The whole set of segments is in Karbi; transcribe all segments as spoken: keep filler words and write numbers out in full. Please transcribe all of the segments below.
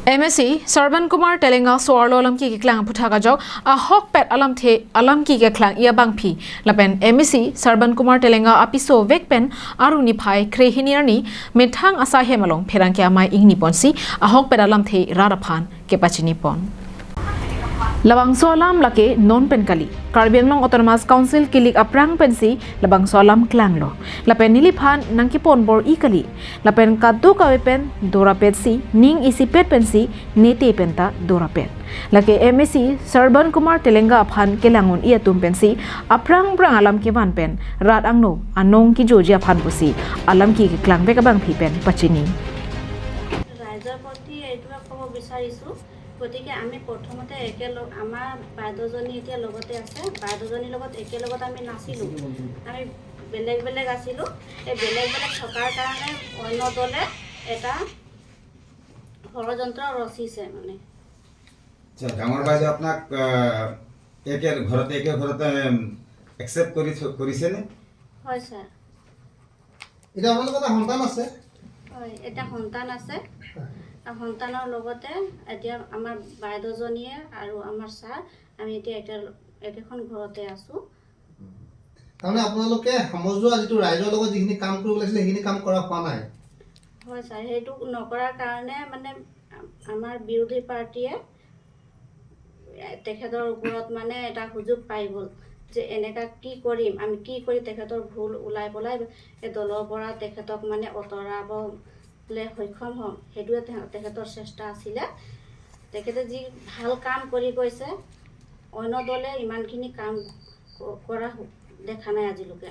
M A C Sarban Kumar Telenga so-arlo alam keklang aphuthak ajok ahokpet alamthe alam keklang abangpi lapen M A C Sarban Kumar Telenga apiso vek pen arni phai kre hini arni methang asai hem along pherangke amei ingni ponsi ahokpet alamthe rat aphan kepachini pon. Labangso alam lake non pen kali. Karbi Anglong Autonomous Council kilik aphrang pensi labangso alam klanglo. Lapen neliphan nangkepon bor-i kali. Lapen kadokave pen dorapetsi ning isipet pensi nete penta dorapet. Lake M A C Sarban Kumar Telenga aphan kelang un-e atum pensi aphrang phrang alam kevan pen rat angno anong kejoji aphan pusi alam keklang vek abangpi pen pachini. ৰাইজৰ প্ৰতি এইটোৱে ক'ব বিচাৰিছোঁ, গতিকে আমি প্ৰথমতে একেলগ, আমাৰ বাইদেউজনী এতিয়া লগতে আছে, বাইদেউজনীৰ লগত একেলগত আমি নাছিলোঁ, আমি বেলেগ বেলেগ আছিলোঁ। এই বেলেগ বেলেগ থকাৰ কাৰণে অন্য দলে এটা ষড়যন্ত্ৰ ৰচিছে মানে। আচ্ছা, ডাঙৰ বাইদেউ আপোনাক আহ, একে ঘৰতে একে ঘৰতে একচেপ্ট কৰি থ- কৰিছেনে? হয় ছাৰ। এতিয়া আপোনালোকৰ এটা সন্তান আছে। হয়, এটা সন্তান আছে। আৰু সন্তানৰ লগতে এতিয়া আমাৰ বাইদেউজনীয়ে আৰু আমাৰ ছাৰ, আমি এতিয়া একে একেখন ঘৰতে আছোঁ। তাৰমানে আপোনালোকে সমজুৱা যিটো ৰাইজৰ লগত যিখিনি কাম কৰিব লাগিছিলে, সেইখিনি কাম কৰা হোৱা নাই। হয় ছাৰ, সেইটো নকৰাৰ কাৰণে মানে আমাৰ বিৰোধী পাৰ্টীয়ে তেখেতৰ ওপৰত মানে এটা সুযোগ পাই গ'ল যে এনেকা কি কৰিম, আমি কি কৰি তেখেতৰ ভুল ওলাই পেলাই এই দলৰ পৰা তেখেতক মানে আঁতৰাবলৈ সক্ষম হ'ম, সেইটোৱে তে- তেখেতৰ চেষ্টা আছিলে। তেখেতে যি ভাল কাম কৰি গৈছে, অন্য দলে ইমানখিনি কাম ক- কৰা দেখা নাই আজিলৈকে।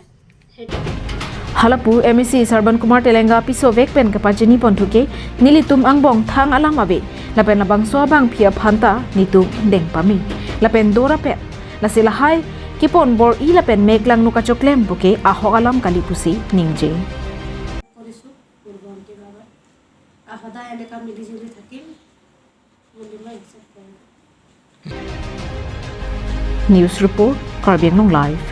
সেইটো Halapu M A C Sarban Kumar Telenga apiso vek pen kepachini ponthuke nelitum angbong thang alam ave lapen labangso abangpi aphanta netum deng pame lapen dorapet, lasi lahai kepon bor-i lapen mek langno kachoklem puke ahok alam kali pusi ningje. কৰিছোঁ পূৰ্ব অন্তিম আগত। আৰু সদায় এনেকুৱা মিলি জুলি থাকিম বুলি মই বিশ্বাস কৰোঁ। News report, Karbi Anglong Live.